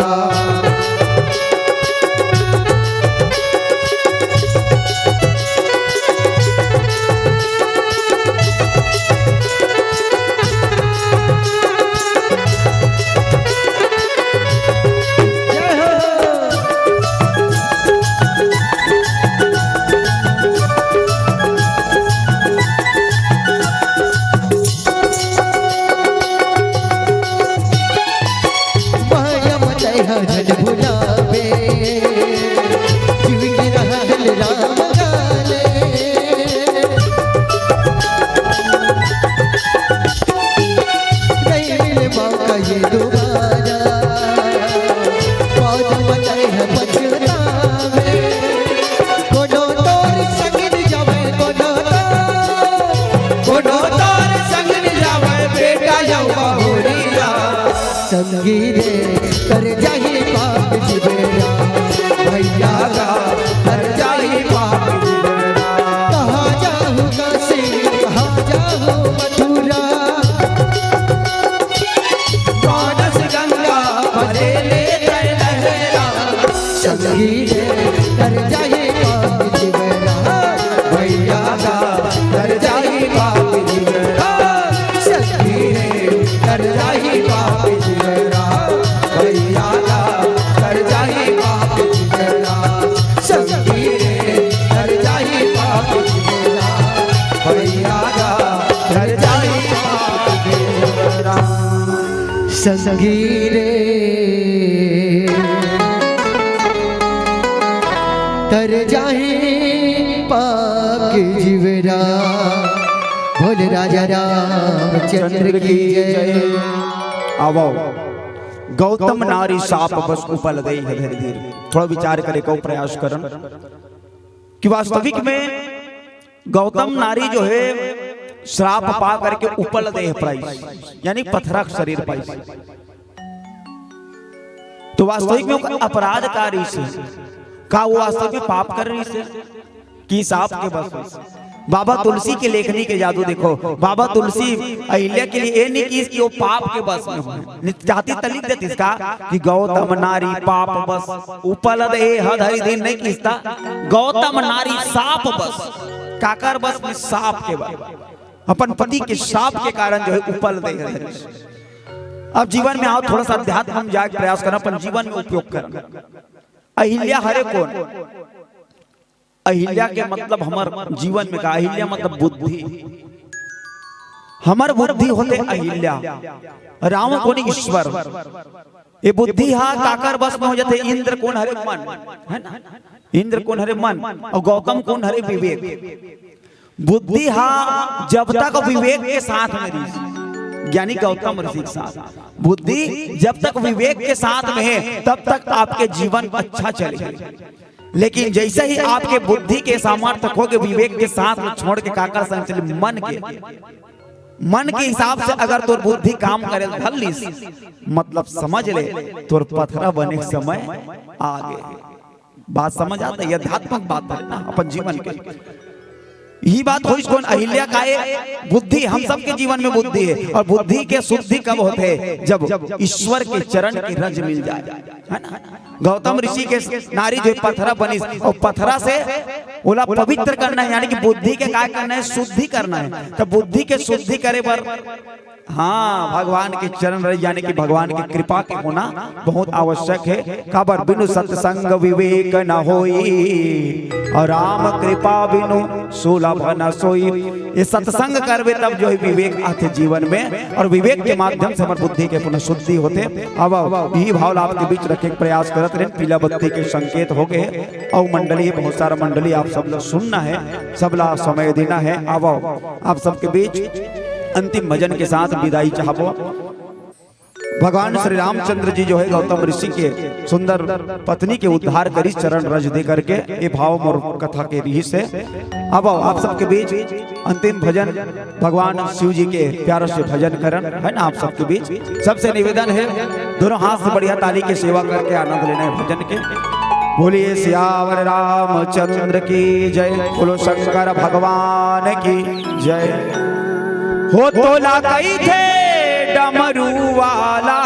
कोनो तोर संग न जावे, कोनो तोर, कोनो तोर संग न जावे, बेटा यौ बहुरिया। संगी रे, तर जाही बाप जीवरा, भैया का, तर जाही बाप जीवरा। कहाँ जाहू काशी, कहाँ जाहू मथुरा। मानस गंगा भरे ले जय लहरा। संगी रे, तर जाही बाप जीवरा। भैया का, तर जाही बाप जीवरा। संगी रे, तर जाही बाप जीवरा। भैया का, तर जाही बाप जीवरा। संगी रे, तर जाही बाप जीवरा। भैया का, तर जाही बाप जीवरा। संगी रे, तर जाही पाक जीवरा। बोल राजा रामचंद्र की जय। आवो, गौतम नारी साप बस उपल दे हे धरी धीर। थोड़ा विचार करे को प्रयास करन कि वास्तविक में गौतम नारी जो है श्राप पा करके उपल देह पाइस, यानी पथरा शरीर पाइस। तो वास्तविक में ओकर अपराध का रहिस हे? का वो वास्तविक में पाप कर रहिस हे कि साप के बस में? बाबा तुलसी के लेखनी के जादू देखो। बाबा तुलसी अहिल्या के लिए ये नहीं किहिस कि वो पाप के बस में हो। चाहतिस त लिख देतिस का कि गौतम नारी पाप बस उपल देह धरी धीर, नहीं किहिस त गौतम नारी साप बस। काकर बस में? साप के बस। अपन पति के साप के कारण जो है उपल देह धरी। अब जीवन में आओ, थोड़ा सा अध्यात्म में जाए के प्रयास करन, अपन जीवन में उपयोग करन। अहिल्या हरे कोन? अहिल्या के मतलब हमर जीवन में का? अहिल्या मतलब बुद्धि। हमर बुद्धि होथे अहिल्या। राम कोन? ईश्वर। ये बुद्धि हा काकर बस में हो जाथे? इंद्र कोन हरे? मन, है ना? इंद्र कोन हरे? मन। और गौतम कोन हरे? विवेक। बुद्धि हा जब तक विवेक के साथ में रही, ज्ञानी गौतम ऋषि के साथ, बुद्धि जब तक विवेक के साथ में है, तब तक आपके जीवन अच्छा चले। लेकिन जैसे ही आपके बुद्धि के सामर्थ्य खो के विवेक के साथ में छोड़ के काकर संग चले, मन के, मन के हिसाब से अगर तोर बुद्धि काम करे धर लिस, मतलब समझ ले, तोर पथरा बने के समय आ गे। बात समझ आता है? ये अध्यात्मक बात है ना, अपन जीवन के। यही बात होइस कोन? अहिल्या का ये बुद्धि, हम सबके जीवन में बुद्धि है। और बुद्धि के शुद्धि कब होथे? जब ईश्वर के चरण की रज मिल जाए, है ना? गौतम ऋषि के नारी जो पथरा बनिस, और पथरा से ओला पवित्र करना है, यानी कि बुद्धि के काय करना है? शुद्धि करना है। तो बुद्धि के शुद्धि करे बर हाँ, भगवान के चरण रज, यानी कि भगवान की कृपा के होना बहुत आवश्यक है। काबर बिनु सत्संग विवेक न होई, और राम कृपा बिनु सुलभ न सोई। ये सत्संग करबे तब जो है विवेक आथे जीवन में, और विवेक के माध्यम से हमर बुद्धि के पुनः शुद्धि होथे। अब यही भाव ला आपके बीच रखे के प्रयास करत रहेन। पीला बत्ती के संकेत हो गए, अउ मंडली, बहुत सारा मंडली, आप सब ला सुनना है, सब ला समय देना है। अब आप सबके बीच अंतिम भजन के साथ विदाई चाहबो। भगवान श्री रामचंद्र जी जो है गौतम ऋषि के सुंदर पत्नी के उद्धार करिस चरण रज दे करके, ये भाव मोर कथा के रहिस हे। अब आप सबके बीच अंतिम भजन भगवान शिव जी के प्यारा से भजन करन है ना, आप सबके बीच सबसे निवेदन है दोनों हाथ से बढ़िया ताली के सेवा करके आनंद लेना है भजन के। बोलिए सियावर रामचंद्र की जय, बोलो शंकर भगवान की जय। हो तोला कहिथे डमरू वाला,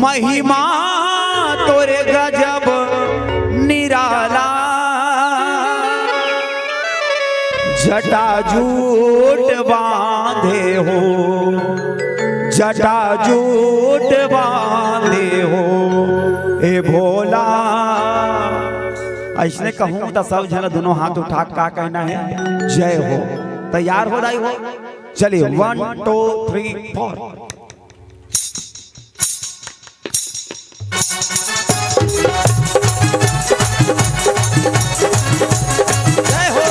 महिमा तोरे गजब निराला। जटाजूट बांधे हो, जटाजूट बांधे हो, ए भोला। अइसने कहूँ त सब झन ला दुनों हाथ उठा के का कहना हे? जय हो। तैयार हो दाई हो? चलिए, one, two, three, four। जय हो।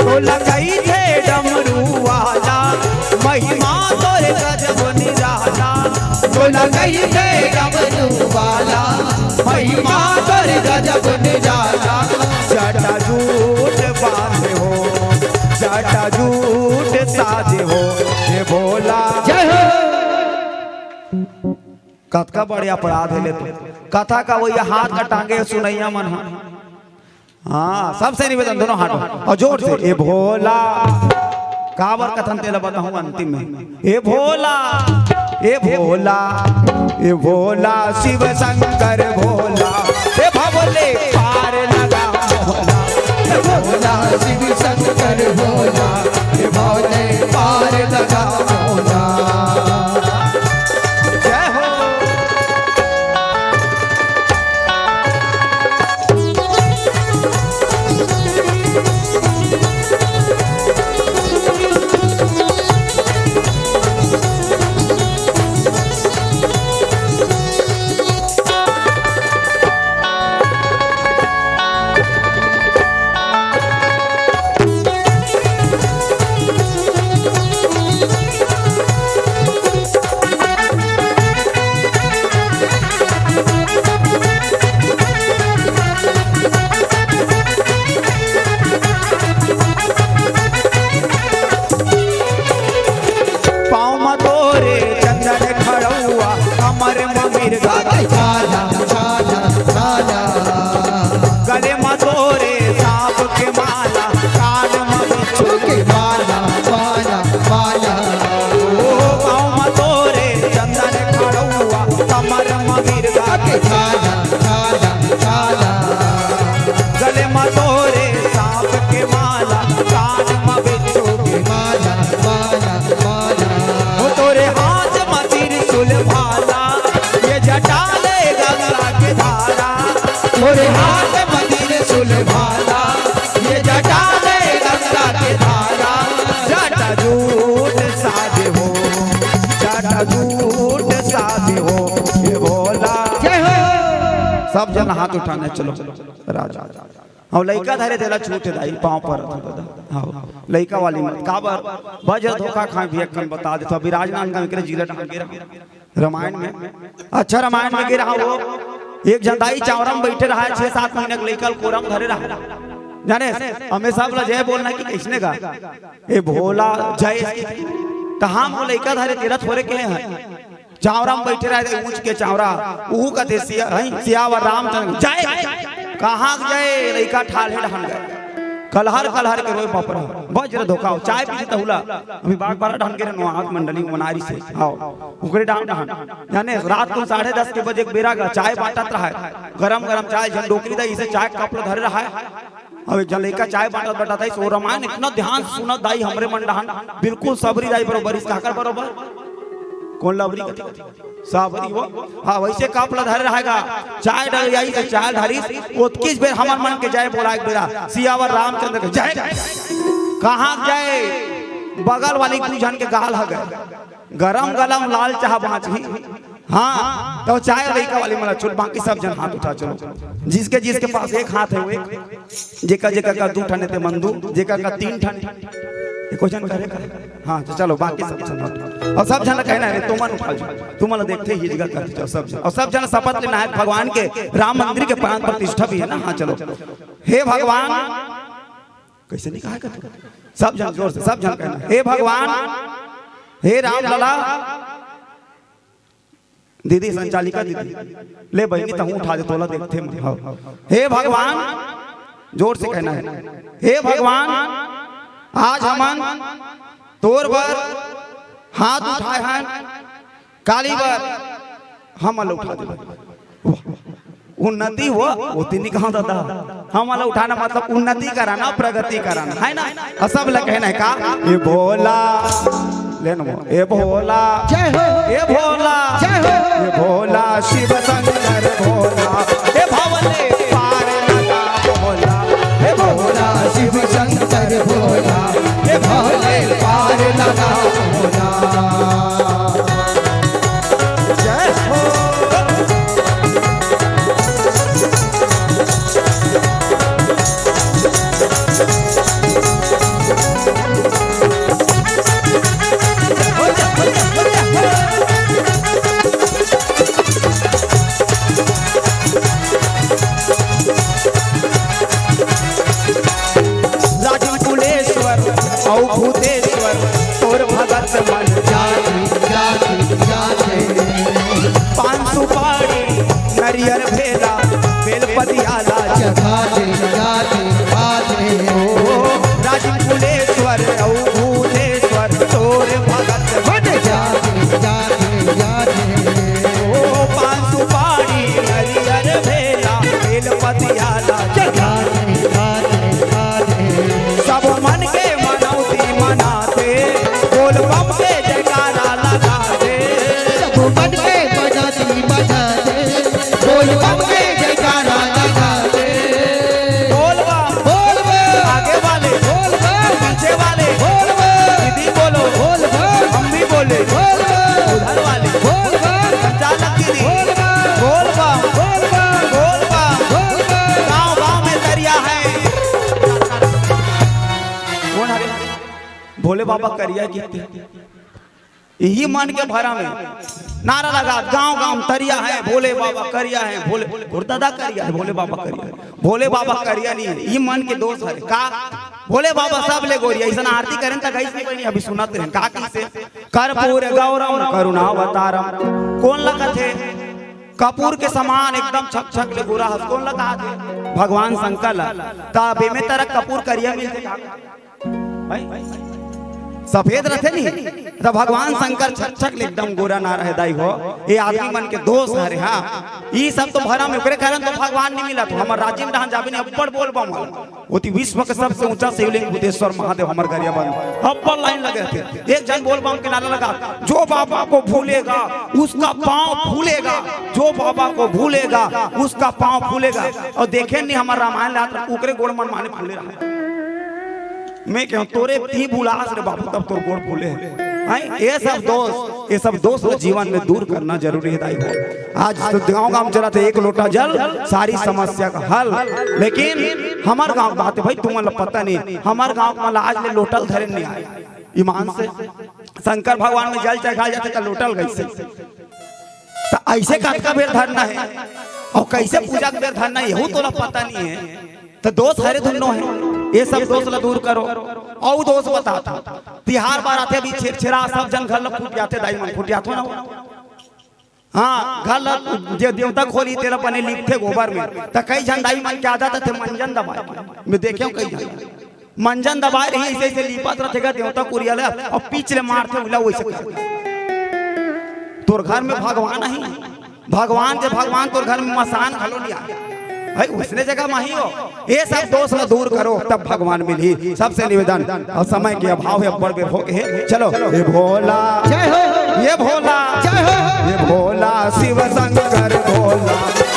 तोला कहिथे डमरू वाला, महिमा तोरे गजब निराला। तोला कहिथे डमरू वाला, महिमा तोरे गजब निराला। जटाजूट बांधे हो, जटाजूट साजे हो, ए भोला। जय हो। कतका बड़े अपराध हे ले तो। कथा का वही हाथ ला टांगे सुनइया मन ह। हाँ, सबसे निवेदन, दुनों हाथ अउ जोर से, ए भोला। काबर कथन तेला बताहूँ अंतिम में। ए भोला, ए भोला, ए भोला, शिव शंकर भोला, ए भवले पार लगा मोहला। ए भोला शिव शंकर भोला, ए भवले पार लगा मोहला। जय हो। पाँव म तोरे चंदन खड़उआ, कमर म मिर्गा के छाला, छाला, छाला। गले म तोरे सांप के माला, कान म बिच्छू के माला, माला, माला। ओ पाँव म तोरे चंदन खड़उआ, कमर म मिर्गा के छाला, छाला, छाला। गले म तोरे सांप के माला, कान म बिच्छू के माला, माला, माला। ओ तोरे हाथ म त्रिशूल भाला, ये जटा ले गंगा के धारा। तोरे हाथ म त्रिशूल भाला, ये जटा ले गंगा के धारा। जटाजूट साजे हो, जटाजूट साजे हो, ए भोला। जय हो। सब झन हाथ उठाने चलो, राजा। अउ लइका धरे तेला छूट दाई, पाँव परत हो दादा। हाँ, लइका वाली मत। काबर? बजर धोखा खाए भी एक कन बता देथव। अभी राजनांदगांव के जिला डांग गे रहा। रामायण में, अच्छा, रामायण में गे रहा वो। एक झन दाई चांवरा म बइठे रहा, छह सात महीना के लइका ल कोरा म धरे रहा। जाने, हमें सब ला जय बोलना कि कइसने गा? ए भोला जय। कहाँ वो लइका धरे तेला थोरे के हे? चांवरा म बइठे रहे, ऊंच के चांवरा, उहू कथे सिया-, हई, सियावर रामचंद्र, जय। कहाँ जय? लइका ठाढ़े ढान गए। कलहर, कलहर के रोए बाप रे। बजर धोखा हो, चाय पीथे तहूला। अभी बाग बारा ढान के रे नोहात मंडली बनारी से। आओ, उकरे डांग ढान। जाने, रात को साढ़े दस के बजे के बेरा गा, चाय बांटत रहा है। गरम, गरम चाय, झन डोकरी दाई से चाय कप ल धरे रहा है। अब एक झन लइका चाय बांटत बटात हे, सो रामायण इतना ध्यान से सुनत दाई हमरे मन डहान, बिल्कुल सबरी दाई बरोबर, इस काकर बरोबर? कोन लबरी कथे? सबरी वो। हाँ, वइसे कप ल धरे रहा गा, चाय डरियाइस त चाय धरिस, ओतकीच बेर हमर मन के जय बोलाय के बेरा, सियावर रामचंद्र के जय। कहाँ जय? बगल वाली दू झन के गाल ह गए। गरम गरम लाल चाह बाँचही। हाँ, तो चाय लइका वाले मन ला छूट, बाकी सब झन हाथ उठा चलो। जिसके जिसके पास एक हाथ है वो एक, जेकर जेकर का दू ठन हे ते मन दू, जेकर का तीन ठन हे, एको झन करे का। हाँ, तो चलो, बाकी सब झन हाथ। अउ सब झन ला कहना हे, तुमन उठा लो, तुमन ला देखते ही जगह कर दो सब झन। अउ सब झन शपथ लेना हे भगवान के, राम मंदिर के प्राण प्रतिष्ठा भी है ना। हाँ, चलो। हे भगवान, कैसे नहीं कहा करते? सब झन जोर से, सब झन कहना, "हे भगवान, हे राम लला।" दीदी, संचालिका दीदी, ले बहिनी, तहूँ उठा दे, तोला देखथे मन। हाँ। "हे भगवान," जोर से कहना हे, "हे भगवान, आज हमन तोर बर हाथ उठाए हन, काली बर हमन ल उठा देबे।" वाह। उन्नति हो, ओती नहीं कहा दादा। हमन ल उठाना मतलब उन्नति कराना, प्रगति कराना, है ना? अउ सब ल कहना हे का? "ए भोला," ले न वो, "ए भोला, जय हो। ए भोला, जय हो। ए भोला शिव शंकर भोला, ए भवले पार लगा भोला, ए भोला शिव शंकर भोला, ए भवले पार लगा भोला।" जय हो। राजन कुलेश्वर अउ भूतेश्वर, तोर भगत मन जाथे, जाथे, जाथे। पान सुपारी नरियर भेला, बेलपतिया ला चघाथे, चघाथे, चघाथे। ओ, राजन कुलेश्वर अउ भूतेश्वर, तोर भगत मन जाथे, जाथे, जाथे। ओ, पान सुपारी नरियर भेला, बेलपतिया ला चघाथे, चघाथे, चघाथे। सब मन के मनौती मनाथे, बोल बम के जयकारा लगाथे। सब मन के मनौती मनाथे, बोल बम के जयकारा लगाथे। बोल बम। बोल बम। आगे वाले। बोल बम। पीछे वाले। बोल बम। दीदी बोलो। बोल बम। हम भी बोले। बोल बम। उधर वाले। बोल बम। संचालक दीदी। बोल बम। बोल बम। बोल बम। बोल बम। बोल बम। गाँव गाँव में तरिया है। कौन हरे? भोले बाबा करिया गीत। इही मन के भरम हे, नारा लगा, गांव गांव तरिया हे, भोले बाबा करिया हे, भोले, गुरुदादा करिया हे, भोले बाबा करिया हे, भोले बाबा करिया नहीं हे, इही मन के दोष हे। का भोले बाबा सब ले गोरिया, अइसन आरती करेन त गइस नहीं बनी, अभी सुनत रहेन, का कइसे? कर्पूर गौरम करुणावतारम। कोन लगथे? कपूर के समान एकदम छक छक ले गोरा हस, कोन लगथे? भगवान शंकर ला। त बेमेतरा कपूर करिया मिलथे का? भाई, सफेद रथे नहीं, त भगवान शंकर छक छक ले एकदम गोरा ना रहे दाई हो। ये आदमी मन के दोष हरे। हाँ, ई सब तो भरम हे, ओकरे कारण तो भगवान नहीं मिलत। हमर राजिम डहान जाबे नहीं, अब्बड़ बोल बम वाला। ओती विश्व के सबसे ऊंचा शिवलिंग भूतेश्वर महादेव हमर गरिया बंद, अब्बड़ लाइन लगे थे। एक झन बोल बम के नारा लगा, "जो बाबा को भूलेगा, उसका पाँव फूलेगा, जो बाबा को भूलेगा, उसका पाँव फूलेगा।" अउ देखे नहीं हमर रामायण ला, ओकरे गोड़ मन माने फूले रहा। मैं कहूँ, तोरे ती बुलास रे बाबू, तब तोर गोड़ फूले हे। हैं? ये सब दोष, ये सब दोष ला जीवन में दूर करना जरूरी हे दाई हो। आज तो गाँव गाँव चलत हे, एक लोटा जल, सारी समस्या का हल। लेकिन हमर गाँव के बात हे भाई, तुमन ला पता नहीं, हमर गाँव में आज ले लोटा ल धरे नहीं आए। ईमान से शंकर भगवान में जल चढ़ाए जाथे त लोटा ल कइसे? त अइसे कतका बेर धरना हे अउ कइसे पूजा के बेर धरना हे, यहू तोला पता नहीं हे। त दोष हरे दुन्नो हे, ये सब दोष ला दूर करो। अउ दोष बतात हूँ, तिहार बार आथे, अभी छेरछेरा सब झन घर ला खुटियाथे, दाई मन खुटियाथो ना। हाँ, घर ला जे देवता खोली तेला बने लिपथे गोबर में। त कई झन दाई मन के आदत हे मंजन दबाए, मैं देखे हूँ कई झन मंजन दबाए रही, अइसे अइसे लिपत रथे गा देवता कुरिया ला, अउ पीछ ले मारथे उला, वइसे कर। तोर घर में भगवान नहीं, भगवान के भगवान तोर घर में मसान घलो नहीं आए। भाई, उसने जगह माही हो, ये सब दोष ला दूर करो, तब भगवान मिलही। सबसे निवेदन, अउ समय के अभाव हे, अब्बड़ बेर हो गए हे। चलो, ये भोला, जय हो। ये भोला, जय हो। ये भोला शिव शंकर भोला,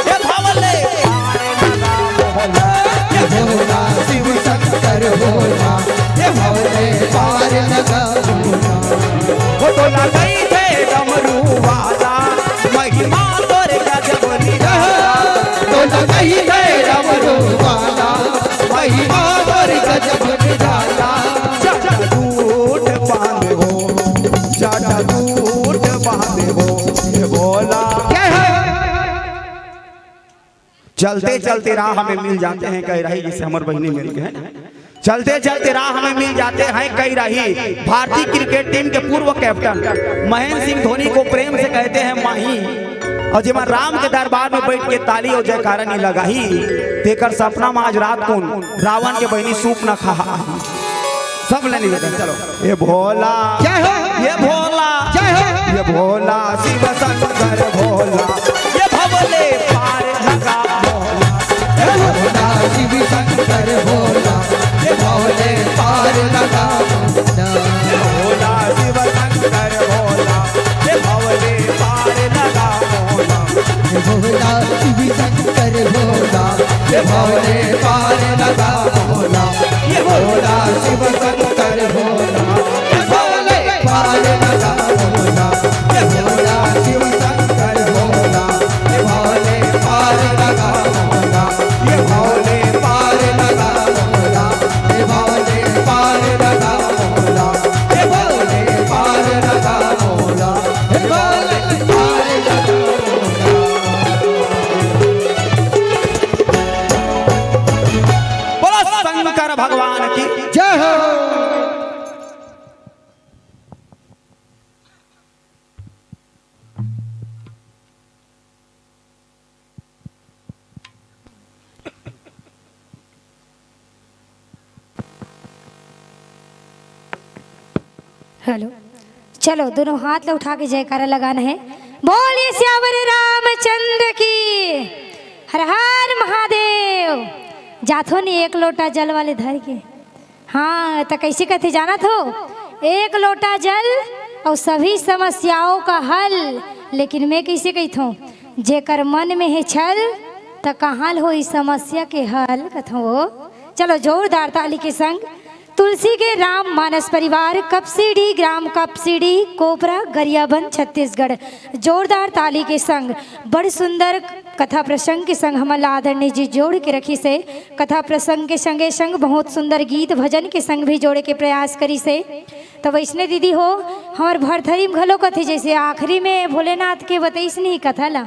ये भवले पार लगा भोला, ये भोला शिव शंकर भोला, ये भवले पार लगा भोला। वो तो लगाई थे डमरू वाला, मैं चलते चलते राह हमें मिल जाते हैं कई राही, जैसे हमर बहिनी मिल गए हैं। चलते चलते राह हमें मिल जाते हैं कई राही। भारतीय क्रिकेट टीम के पूर्व कैप्टन महेंद्र सिंह धोनी को प्रेम से कहते हैं माही। और जेमा राम के दरबार में बैठ के ताली और जयकारा नहीं लगाही, तेकर सपना में आज रात कुन रावण के बहिनी सूप न खा। सब ले निवेदन, चलो। ये भोला, जय हो। ये भोला, जय हो। ये भोला शिव शंकर भोला, ये भवले पार लगा भोला। ये भोला शिव शंकर भोला, ये भवले पार लगा भोला। भोला शिव शंकर भोला, ये भवले पार लगा भोला। ये भोला शिव शंकर भोला, ये भवले पार लगा भोला। ये भोला शिव शंकर भोला, ये भवले पार लगा भोला। ये भोला शिव शंकर भोला, ये भवले पार लगा भोला। ये भवले पार लगा भोला, ये भवले पार लगा भोला। ये भवले पार लगा भोला, ये भवले पार लगा भोला। बोला शंकर भगवान की। जय हो। हेलो, चलो दोनों हाथ ला उठा के जयकारा लगाना है। बोलिए सियावर रामचंद्र की, हर हर महादेव। जाथो नी एक लोटा जल वाले धर के। हाँ, त कैसे कथे जानत हो? एक लोटा जल और सभी समस्याओं का हल। लेकिन मैं कैसे कहत हूँ, जेकर मन में है छल, त कहाँ ल होई समस्या के हल, कथो वो। चलो जोरदार ताली के संग तुलसी के राम मानस परिवार, कपसीढ़ी, ग्राम कपसीढ़ी, कोपरा, गरियाबंद, छत्तीसगढ़। जोरदार ताली के संग बड़ सुंदर कथा प्रसंग के संग हमन ला आदरणीय जी जोड़ के रखिस हे। कथा प्रसंग के संगे संग बहुत सुंदर गीत भजन के संग भी जोड़े के प्रयास करिस हे। त वैसने दीदी हो, हमर भरथरी म घलो कथे, जैसे आखिरी में भोलेनाथ के बतइस नहीं कथा ला।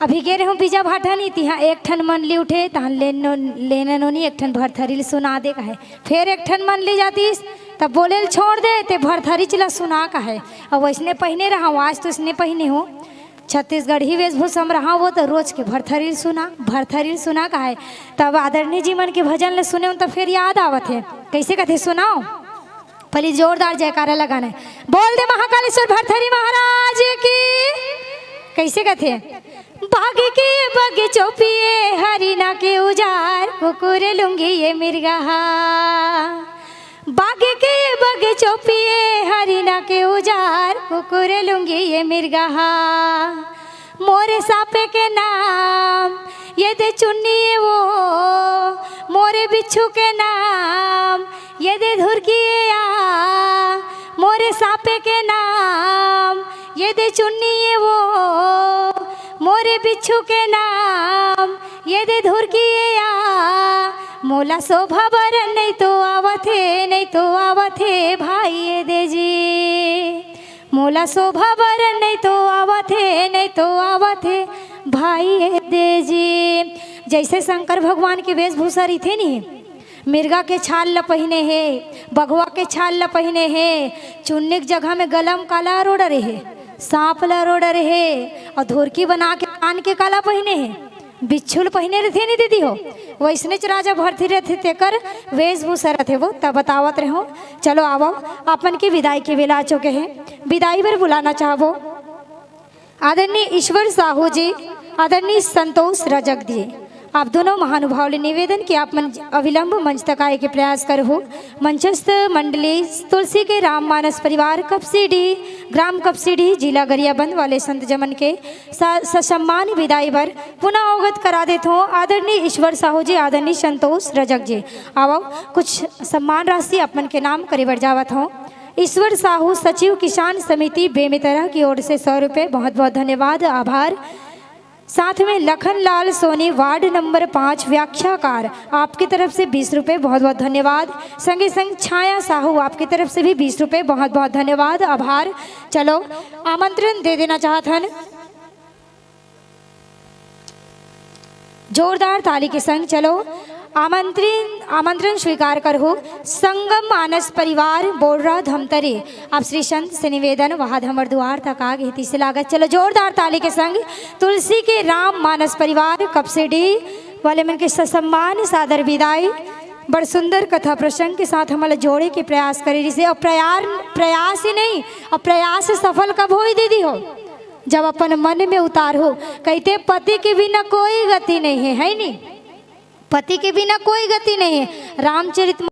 अभी गे रहूं बीजा भाटा नी, तिहां एक ठन मन ली उठे, तहां लेन नो-, लेना नोनी एक ठन भरथरी ल सुना दे कहे। फेर एक ठन मन ली जातिस, तब बोले ल छोड़ दे, ते भरथरी च ला सुना कहे। अउ वैसने पहिने रहूं, आज तो इसने पहिने हूं, छत्तीसगढ़ी वेशभूषा म रहूं, वो तो रोज के भरथरी ल सुना, भरथरी ल सुना कहे। तब आदरणीय जी मन के भजन ल सुने हूं, तब फेर याद आवत हे, कैसे कथे सुनाओ। पहली जोरदार जयकारा लगाना है। बोल दे महाकालेश्वर भरथरी महाराज की। कैसे कथे? बाग के बग चोपिए हरिना के उजार, कुकुर लुंगी ये मिर्गहा। बाग के बग चोपिए हरिना के उजार, कुकुर लुंगी ये मिर्गहा। मोरे सापे के नाम ये दे चुन्नी वो, मोरे बिच्छू के नाम ये दे धुरकिया, मोरे सापे के नाम ये दे चुन्नी वो, मोरे बिच्छू के नाम ये दे धुरकिया। मोला शोभा बरन नहीं तो आवत हे, नहीं तो आवत हे भाई ये दे जी। मोला शोभा बरन नहीं तो आवत हे, नहीं तो आवत हे भाई ये दे जी। जैसे शंकर भगवान के वेशभूषा रहिथे नी, मिर्गा के छाल ल पहिने हे, बघवा के छाल ल पहिने हे, चुन्नी के जगह में गला म काला अरोड़ रहे, सांप ल अरोड़ रहे, अउ धोरकी बना के कान के काला पहिने हे, बिच्छू ल पहिने रहिथे नी दीदी हो, वैसनेच राजा भरथरी रहिथे, तेकर वेशभूषा रहिथे वो, त बतावत रहूं। चलो आवो, अपन के विदाई के बेला आ चुके हे, विदाई बर बुलाना चाहबो आदरणीय ईश्वर साहू जी, आदरणीय संतोष रजक जी, आप दोनों महानुभाव ले निवेदन कि आप मन अविलंब मंच तक आए के प्रयास करहु। मंचस्थ मंडली तुलसी के राम मानस परिवार कपसीडी, ग्राम कपसीडी, जिला गरियाबंद वाले संत जमन के स-, ससम्मान विदाई बर पुनः अवगत करा देत हों आदरणीय ईश्वर साहू जी, आदरणीय संतोष रजक जी। आवो, कुछ सम्मान राशि आप मन के नाम करे बर जावत हों। ईश्वर साहू, सचिव किसान समिति बेमेतरा की ओर से सौ रुपये, बहुत बहुत धन्यवाद, आभार। साथ में लखन लाल सोनी, वार्ड नंबर पाँच, व्याख्याकार, आपकी तरफ से बीस रुपये, बहुत बहुत धन्यवाद। संगे संग छाया साहू, आपकी तरफ से भी बीस रुपये, बहुत बहुत धन्यवाद, आभार। चलो, आमंत्रण दे देना चाहत हन। जोरदार ताली के संग चलो आमंत्रण आमंत्रण स्वीकार करहु संगम मानस परिवार बोर्रा धमतरी। आप श्री संत से निवेदन, वहाद हमर दुआर तक आ गे, तिसे लागत। चलो जोरदार ताली के संग तुलसी के राम मानस परिवार कपसेडी वाले मन के ससम्मान सादर विदाई। बड़ सुंदर कथा प्रसंग के साथ हमला जोड़े के प्रयास करे रिहिसे। अउ प्रयार प्रयास ही नहीं, अउ प्रयास सफल कब होई दीदी हो? जब अपन मन में उतारहु। कहिथे पति के बिना कोई गति नहीं है, है नी? पति के बिना कोई गति नहीं है। रामचरित